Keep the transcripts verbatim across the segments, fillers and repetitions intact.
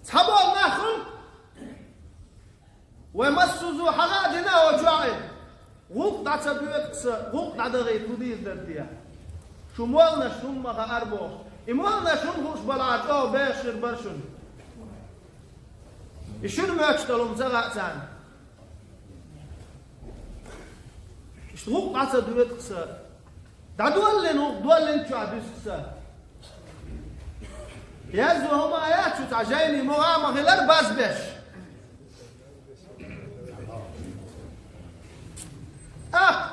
Цхьаболу нах хуьлу, вай массо а зу хьагӀа а дина оцу чохь. ГӀуллакх дӀа ца доьду-кх сан, гӀуллакх дӀадахийта хӀун дийр дара те? Шу молланаш хӀумма ма хаьара боху. И молланаш хӀун хууш балахь чӀогӀа бехаш хир бара шуна. И шуна моьттуш долу хӀума ца хаьа царна. Иштта гӀуллакх дӀа ца доьду-кх сан. ДӀадоллина гӀуллакх доллина чохь дуьсу сан. Язду хӀума а яц шу цхьа жайни могӀа а ма хилара базбеш. ТӀаккха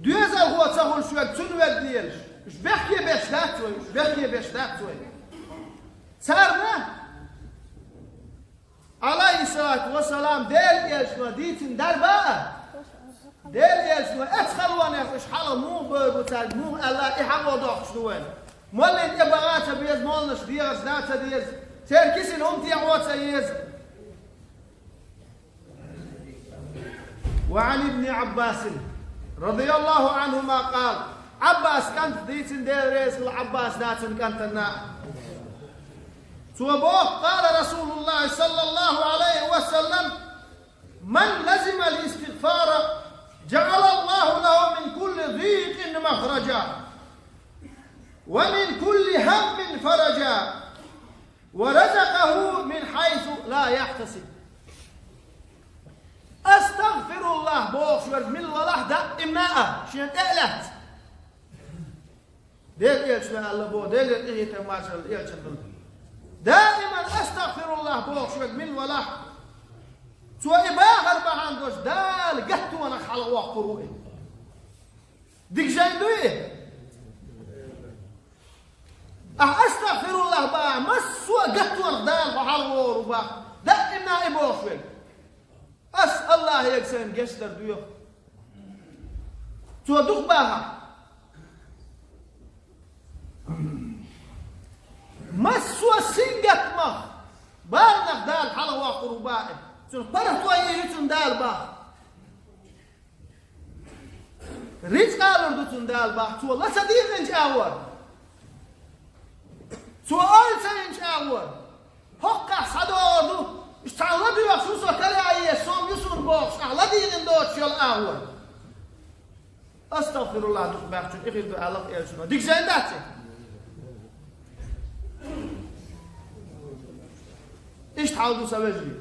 доьзалхо ца хуьлуш верг цунна верг делаш. Уьш бехке беш дац вай, уьш бехке беш дац вай. Царна, Ӏалайхиссалату вассалам, Делан элчано дийцина дарба а, Делан элчано эцхьалонех уьш хьалха муха бевр бу цаьрга, муха аьлла, и хьагӀо дохкуш ду вайна. Моллин тӀе баха а ца беза, молланаш дехарш да а ца деза, церан кисина хӀума тӀехьо а ца еза. وعن ابن عباس رضي الله عنهما قال, Ӏаббас кӀанта дийцина, Дела реза хуьлда Ӏаббас дацун кӀантана. Цо боху, قال رسول الله صلى الله عليه وسلم: من لزم الاستغفار جعل الله له من كل ضيق مخرجا ومن كل هم فرجا ورزقه من حيث لا يحتسب. «АстагӀфируллахӀ» бохуш верг мила валахь, даимна а шена тӀе а лаьцна. Делан элчано аьлла боху, Делера къинхетам, маршалла элчанна хуьлда. Даиман «АстагӀфируллахӀ» бохуш верг мила валахь, цо и бахар бахьана долуш Дала гаттонах хьалхавоккхур ву и. Дика жайна дуй и? Ахьа «АстагӀфируллахӀ» бахахь, массо а гаттонах Дала хьо хьалхавогӀур ву боху, даимна и бохуш верг. Ас АллахӀе сайна гечдар доьху. Цо дукха бахахь. Массо а сингаттамах, баланах Дала хьалхавоккхур ву боху. Цунах паргӀато йийр ю цунна Дала боху. Рицкъ алур ду цунна Дала боху, цо ла ца дийцинчу агӀор. Цо ойла ца йинчу агӀор. ХӀокхахь схьадогӀур ду, уьш цхьаъ ладоьгӀуш ву со, караеса сом ю суна бохуш, ахьа ладийгӀина доцуш йолу агӀор. «АстагӀфируллахӀ» дукха баьхначун и хир ду аьлла элчано. Дика жайна дац и? Иштта хьал ду, сан вежарий.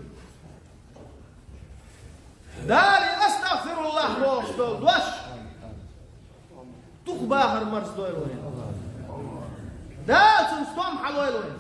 Дала «АстагӀфируллахӀ» бохуш долу дош дукха бахар марздойла вайна. Дала цунна стом хьалойла вайна.